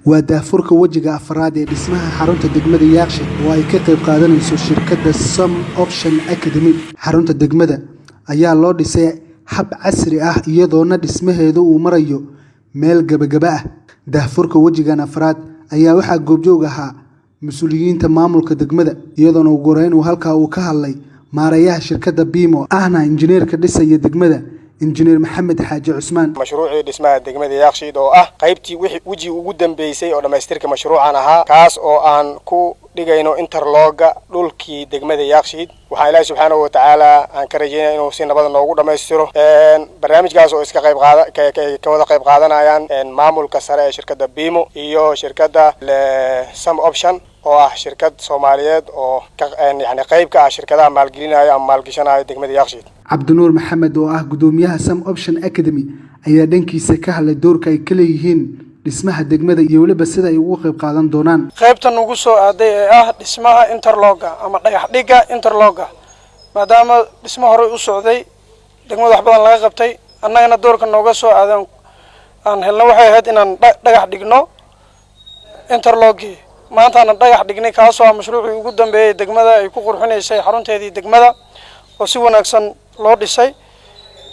Waa daahfurka wejiga afraad ee dhismaha xarunta degmada Yaaqshiid oo ay ka qayb qaadanayso shirkadda Som Option Academy. Xarunta degmada ayaa loo dhisay hab casri ah iyadoona dhismaheedu uu marayo meel gabagaba ah. Daahfurka wejigan afraad ayaa waxaa goobjoog ahaa mas'uuliyiinta maamulka degmada, iyadoona ugu horeyn uu halkaa uu ka hadlay maareeyaha shirkadda BIMO ahna injineerka dhisaya degmada, Injineer Maxamed Xaaji Cusmaan. Mashruucii dhismaha degmada Yaaqshiid oo ah qaybtii wejigii ugu dambeysay oo dhammaystirka mashruucan ahaa, kaas oo aan ku dhigayno interlocka dhulkii degmada Yaaqshiid. Waxaan Ilaahi subxaanahu watacaala aan ka rajeynaya inuu si nabada noogu dhammaystiro barnaamijkaas oo iska qayb qaada ka wada qayb qaadanayaan maamulka sare ee shirkadda BIMO iyo shirkadda Som Option oo ah shirkad Soomaaliyeed oo yani qayb ka ah shirkadaha maalgelinaya ama maalgashanaya degmada Yaaqshiid. Cabdinuur Maxamed oo ah gudoomiyaha Som Option Academy ayaa dhankiisa ka hadlay doorka ay ka leeyihiin dhismaha degmada iyo weliba sida ay uga qayb qaadan doonaan. Qaybtan ugu soo aaday ee ah dhismaha interlocka ama dhagax dhigga interlocka, maadaama dhismo horey u socday, degmada wax badan laga qabtay, annagana doorka nooga soo aaday aan helno waxay ahayd inaan dhagax dhigno interlockii. Maantaana dhagax dhignay, kaasoo ah mashruucii ugu dambeeyay degmada ay ku qurxinaysay xarunteedii degmada oo si wanaagsan loo dhisay.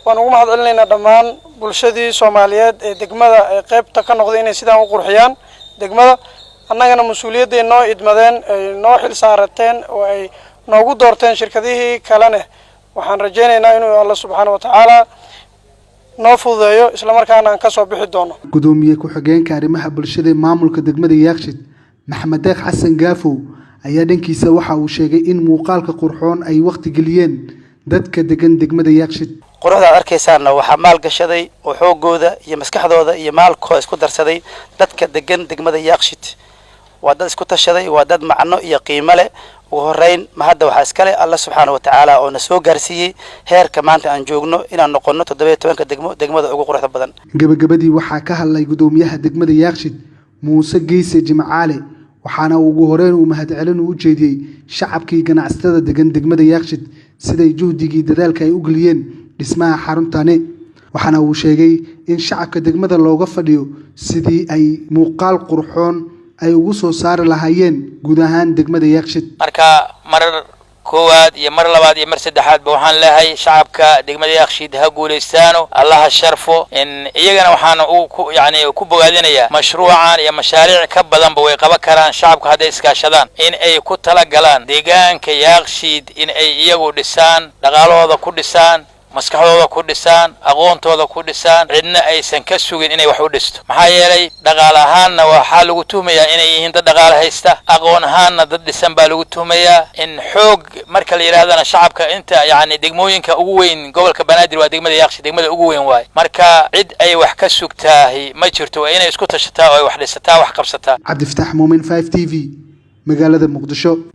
Waan ugu mahad celinaynaa dhammaan bulshadii Soomaaliyeed ee degmada ay qaybta ka noqday inay sidaan u qurxiyaan degmada. Annagana mas-uuliyadday noo idmadeen, ay noo xil saarateen oo ay noogu doorteen shirkadihii kalene, waxaan rajaynaynaa inuu Alla subxaana wa tacaala noo fududeeyo, islamarkaana aan kasoo bixi doono. Gudoomiye ku-xigeenka arrimaha bulshada ee maamulka degmada Yaaqshiid, Maxamed Deeq Xasan Gaafow, ayaa dhankiisa waxa uu sheegay in muuqaalka qurxoon ay waqti geliyeen dadka degan degmada Yaaqshiid. Quruxda aad arkaysaanna waxaa maal gashaday oo xoogooda iyo maskaxdooda iyo maalkooda isku darsaday dadka degan degmada Yaaqshid. Waa dad isku tashaday, waa dad macno iyo qiimo leh. Ugu horeyn ma hadda waxaa iskale Alla subxaana wa tacaala oo na soo gaarsiiyey heerka maanta aan joogno, inaan noqono 17-ka degmo degmada ugu quruxda badan. Gabagabadii waxaa ka hadlay gudoomiyaha degmada Yaaqshiid, Muuse Geise Jimcaale, waxaana ugu horeyn uu mahadcelin u jeediyey shacabkii ganacsatada degan degmada Yaaqshiid siday juhdigii dadaalka ay u geliyeen dhismaha xaruntani. Waxaana uu sheegay in shacabka degmada looga fadhiyo sidii ay muuqaal qurxoon ay ugu soo saari lahaayeen guud ahaan degmada Yaaqshiid. Marka mar koowaad iyo mar labaad iyo mar saddexaadba waxaan leehay, shacabka degmada Yaaqshiid ha guulaystaano, Allaha sharfo. In iyagana waxaan ku yani ku bogaadinayaa mashruucan iyo mashaariic ka badanba way qaban karaan shacabka hadday iskaashadaan, in ay ku talagalaan deegaanka Yaaqshiid, in ay iyagu dhisaan, dhaqaalahooda ku dhisaan, maskaxdooda ku dhisaan, aqoontooda ku dhisaan, cidna aysan ka sugin inay wax u dhisto. Maxaa yeelay, dhaqaale ahaanna waxaa lagu tuhmayaa inay yihiin dad dhaqaale haysta, aqoon ahaanna dad dhisan baa lagu tuhmayaa. In xoog marka la yidhahdana, shacabka inta yacni degmooyinka ugu weyn gobolka Banaadir waa degmada Yaaqshi, degmada ugu weyn waaye. Marka cid ay wax ka sugtaahi ma jirto, waa inay isku tashataa oo ay wax dhisataa, wax qabsataa. Cabdifataax Muumin, 5 TV, magaalada Muqdisho.